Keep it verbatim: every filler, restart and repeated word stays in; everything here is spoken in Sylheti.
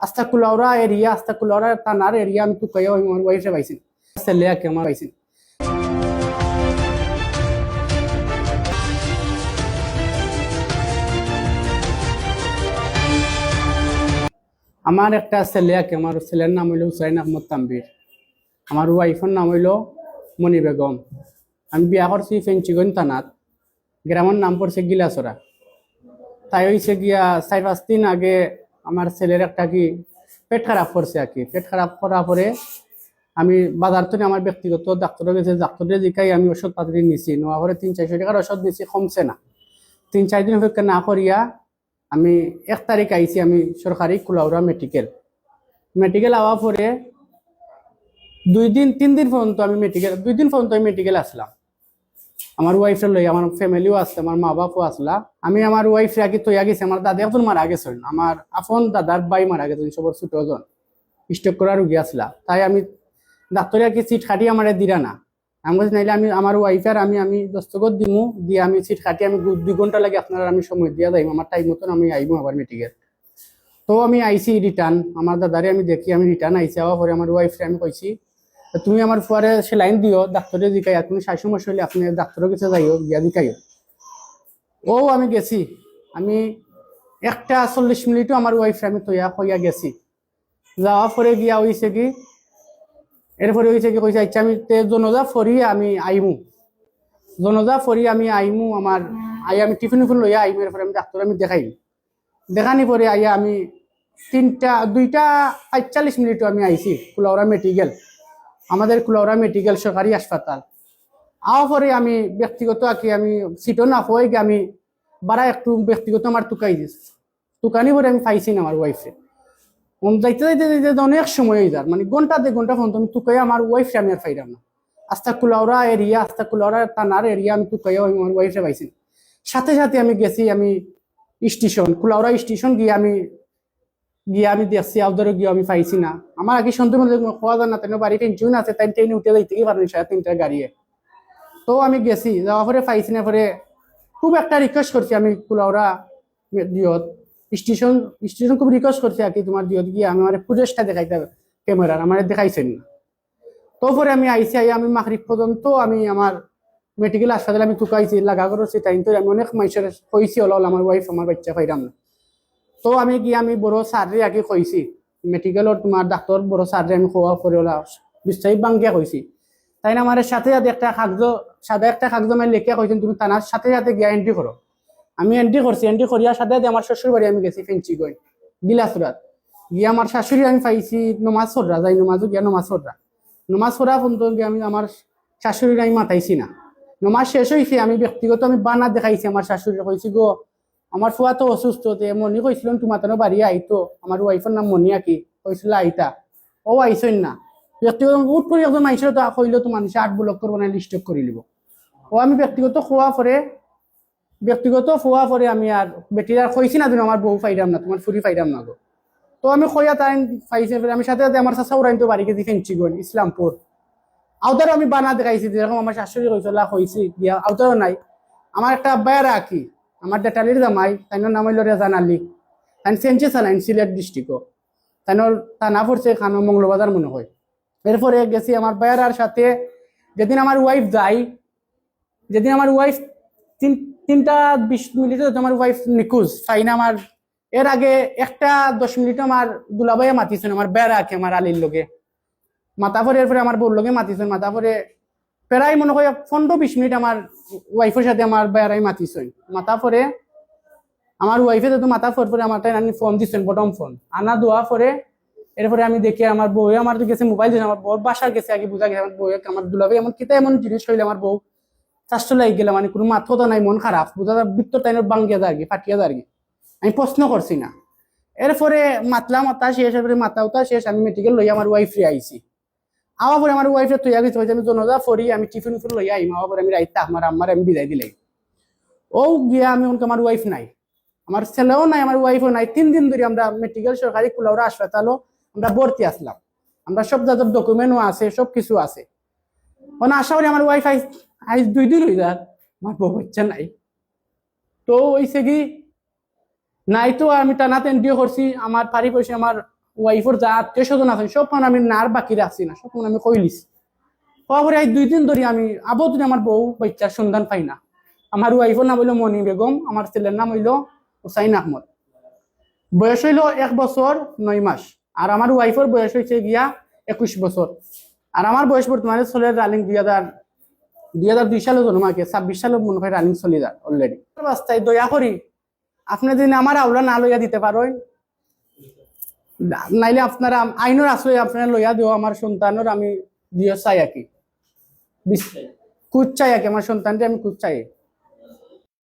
আস্তা কুলাউড়া এরিয়া, আস্তা কুলাউড়া থানার এরিয়া আমি তুকাইয়া আমার ওয়াইফরে পাইছি। ছেলে আকি আমার পাইছি। আমার একটা ছেলে আকি, আমার ছেলের নাম অইলো হুসাইন আহমদ তানভীর, আমার ওয়াইফর নাম অইলো মণি বেগম। আমি বিয়া করছি ফেঞ্চুগঞ্জ থানাত, গ্রামর নাম পড়ছে গিলাছড়া। তাই অইছে গিয়া চাইর পাঁচ দিন আগে আমার ছেলের একটা কি পেট খারাপ করছে আকি। পেট খারাপ করার পরে আমি বাজার থনে আমার ব্যক্তিগত ডাক্তরর গেছে, ডাক্তরে জিকাই আমি ওষুধ পাতি নিছি, নেওয়ার পরে তিন চাইরশো টেকার ওষুধ নিছি, কমছে না। তিন চাইর দিন অপেক্ষা না করিয়া আমি এক তারিখ আইছি আমি সরকারি কুলাউড়া মেডিকেল। মেডিকেল আওয়ার পরে দুই দিন তিন দিন পর্যন্ত আমি মেডিকেল, দুই দিন পর্যন্ত আমি মেডিকেল আসলাম। আমার ওয়াইফরে লই, আমার ফ্যামিলিও আছে, আমার মা বাপও আসলা। আমি আমার ওয়াইফরে আকি থইয়া গেছি, আমার দাদা একজন মারা গেছইন, আমার আপন দাদার ভাই মারা গেছইন, সবর ছোট জন, স্ট্রোক করা রুগী আসলা। তাই আমি ডাক্তরে আকি সিট কাটি আমারে দিরা না। আমি কইছি, "নাইলে আমি আমার ওয়াইফ আর আমি, আমি দস্তখত দিমু, দিয়া আমি সিট কাটি আমি দু-, দুই ঘন্টা লাগি আপনারার আমি সময় দিয়া যাইমু, আমার টাইম মতন আমি আইমু আবার মেডিকেল।" তো আমি আইছি রিটার্ন, আমার দাদারে আমি দেখি আমি রিটার্ন আইছি। আওয়ার পরে আমার ওয়াইফরে আমি কইছি, "তুমি আমার ফুয়ারে সেলাইন দিও, ডাক্তরে জিকাইয়া, আর কুনু সমস্যা অইলে আপনে ডাক্তরর গেছে যাইও, গিয়া জিকাইও।" ও আমি গেছি, আমি একটা চল্লিশ মিনিটও আমার ওয়াইফরে আমি থইয়া কইয়া গেছি। যাওয়ার পরে গিয়া অইছে কি, এরপরে অইছে কি কইছে, "আচ্ছা, আমি তে জনাজা পড়ি আমি আইমু, জনাজা পড়ি আমি আইমু, আমার আই আমি টিফিন উফিন লইয়া আইমু, এরপরে আমি ডাক্তর আমি দেখাইমু।" দেখানি পরে আইয়া আমি তিনটা, দুইটা আটচল্লিশ মিনিটও আমি আইছি কুলাউড়া মেডিকেল, আমাদের কুলাউড়া মেডিকেল সরকারি হাসপাতাল। আওয়ার পরে আমি ব্যক্তিগত আকি আমি সিটও না হয়ে গিয়ে আমি বারা একটু ব্যক্তিগত আমার তুকাই দিছি। তুকানি পরে আমি পাইছি না আমার ওয়াইফরে। উম, যাইতে যাইতে যাইতে যাইতে অনেক সময় অই যার, মানে ঘন্টা দেড় ঘন্টা পর্যন্ত আমি তুকাইয়া আমার ওয়াইফরে আমি আর পাইরাম না। আস্তা কুলাউড়া এরিয়া, আস্তা কুলাউড়া থানার এরিয়া আমি তুকাইয়া আমি আমার ওয়াইফরে পাইছি না। সাথে সাথে আমি গেছি আমি স্টেশন, কুলাউড়া স্টেশন গিয়া আমি, গিয়া আমি দেখছি, আউদারও গিয়া আমি পাইছি না। আমার আকি সন্দেহ মনে হয় খোয়া যায় না, তাইন বাড়ি টেনশন আছে, তাই ট্রেনে উঠে যাইতে কি পারেন সাড়ে তিনটার গাড়িয়ে। তো আমি গেছি, যাওয়ার পরে পাইছি না, পরে খুব একটা রিকোয়েস্ট করছি আমি কুলাউড়া মে-, দিয়ত স্টেশন, স্টেশন খুব রিকোয়েস্ট করছি আর কি, তোমার দিয়ত গিয়া আমি আমার ফুটেজটা দেখাইতে হবে ক্যামেরার, আমার দেখাইছেন না। তো পরে আমি আইছি, আই আমি মাগরিব পর্যন্ত আমি আমার মেডিকেল হাসপাতালে আমি তুকাইছি, লাগা করছি, তাইন তো আমি অনেক মানুষের কইছি, ওলা ওলা আমার ওয়াইফ আমার বাচ্চা পাইরাম না। তো আমি গিয়া আমি বড় স্যাররে আগে কইছি, মেডিকেলর তোমার ডাক্তর বড় স্যাররে আমি কওয়া করে ওলা বিস্তারিত বাঙ্গিয়া কইছি। তাইন আমার সাথে সাথে একটা কাগজ, সাদা একটা কাগজ আমার লেখিয়া কইছেন, "তুমি থানার সাথে সাথে গিয়া এন্ট্রি করো।" আমি এন্ট্রি করছি, এন্ট্রি করিয়া সাথে সাথে আমার শ্বশুর বাড়ি আমি গেছি ফেঞ্চিগঞ্জ, গিলাসরাত। গিয়া আমার শাশুড়ি আমি পাইছি নমাজ পড়রা, যাই নমাজও গিয়া নমাজ পড়রা। নমাজ পড়া পর্যন্ত গিয়া আমি আমার শাশুড়ির আমি মাতাইছি না। নমাজ শেষ হইছে, আমি ব্যক্তিগত আমি বানা দেখাইছি আমার শাশুড়ি, কইছি, "গো, আমার ফুয়া তো অসুস্থ, তে মনি কইছিলাম তোমার তানো বাড়ি আইতো, আমার ওয়াইফের নাম মনি আকি, কইছিল আইতা, ও আইছইন না।" ব্যক্তিগত উঠ করে একজন মানুষের তো কইলো তো মানুষে আট ব্লক করবো না, লিস্ট করি লিব। ও আমি ব্যক্তিগত খোয়া পরে, ব্যক্তিগত খোয়া পরে আমি আর বেটির আর কইছি না, দিন আমার বউ পাইরাম না, তোমার ফুরি পাইরাম না গো। তো আমি কইয়া তাই পাইছে, ফির আমি সাথে সাথে আমার চাচা উড়াইন তো বাড়ি গেছি ফেঞ্চিগঞ্জ, ইসলামপুর। আউতারও আমি বানা দেখাইছি, যেরকম আমার শাশুড়ি কইছলা কইছি, দিয়া আউতারও নাই। আমার একটা আব্বায় রাখি, আমার ডেটালির জামাই, তাইনর নাম হইল রেজান আলী। তাইন সেঞ্চি চালাইন সিলেট ডিস্ট্রিক্টও। তাইনর থানা পড়ছে খানো মঙ্গলবাজার মনে হয়। এরপরে গেছি আমার বায়ার আর সাথে, যেদিন আমার ওয়াইফ যাই, যেদিন আমার ওয়াইফ তিন, তিনটা বিশ মিনিটে তো আমার ওয়াইফ নিখোঁজ, পাই না আমার। এর আগে একটা দশ মিনিটে আমার দুলাভাইয়ে মাতিছইন, আমার বেড়া আঁকে আমার আলীর লগে। মাতা পরে এরপরে আমার বউর লগে মাতিছইন, মাতা পরে প্রায় মনে হয় পনেরো বিশ মিনিট আমার ওয়াইফের সাথে আমার বেড়াই মাতিছইন। মাতা পরে আমার ওয়াইফে তো মাতা পর পরে আমার তাই আনি ফোন দিছইন, বটম ফোন। আনা দেওয়া পরে এরপরে আমি দেখি আমার বউয়ে আমার গেছে মোবাইল দিছে, আমার বউর বাসার গেছে আগে বুঝা গেছে, আমার বউয়ে আমার দুলাভাই এমন কিতা এমন জিনিস হইলে আমার বউ চারশো লাগি গেলে, মানে কোনো মাথা তো নাই, মন খারাপ, বুঝা যায় ভিতর তাইন বাঙ্গিয়া যায় আর কি, ফাটিয়া যায় আর কি। আমি প্রশ্ন করছি না। এরপরে মাতলা মাতা শেষ, এরপরে মাতা উতা শেষ, আমি মেডিকেল লইয়া আমার ওয়াইফরে আইছি। আওয়া পরে আমার ওয়াইফে তৈয়া গেছে, কইছে, "আমি জনাজা পড়ি, আমি টিফিন উফিন লইয়া আইম।" আওয়া পরে আমি রাইত আমার আম্মারে আমি বিদায় দিলাই। ও গিয়া আমি ওনকে আমার ওয়াইফ নাই, আমার ছেলেও নাই, আমার ওয়াইফও নাই। তিন দিন ধরে আমরা মেডিকেল সরকারি কুলাউড়া হাসপাতালও আমরা ভর্তি আসলাম। আমরা সব জাতর ডকুমেন্টও আছে, সব কিছু আছে। মানে আশা করি আমার ওয়াইফ আইজ, আইজ দুই দিন হয়ে যার, আমার বউ বাচ্চা নাই। তো হইছে কি, নাই তো আমি টানাতে এনডিও করছি, আমার পারি পয়সা আমার ওয়াইফর যা আত্মীয় স্বজন আছইন, সব মানে আমি নার বাকি রাখছি না, সব মানে আমি কইলিছি। কওয়ার পরে আইজ দুই দিন ধরি আমি আবদ্ধ, আমার বউ বাচ্চার সন্ধান পাই না। আমার ওয়াইফর নাম অইলো মনি বেগম, আমার ছেলের নাম অইলো হুসাইন আহমদ। বয়স অইলো এক বছর নয় মাস, আর আমার ওয়াইফর বয়স অইছে গিয়া একুশ বছর। আর আমার বয়স বর্তমানে চলে রানিং দুই হাজার, দুই হাজার দুই সালে জন্ম, আগে ছাব্বিশ সালে মনে হয় রানিং চলে যার অলরেডি। রাস্তায় দয়া করি আপনে যদি আমার আওলা না লইয়া দিতে পারইন, নাইলে আপনারা আইনর আশ্রয় আপনারা লইয়া দিও, আমার সন্তানর আমি দিও চাই আর কি। বিশ-, খুঁজ চাই আর কি, আমার সন্তানরে আমি খুঁজ চাই।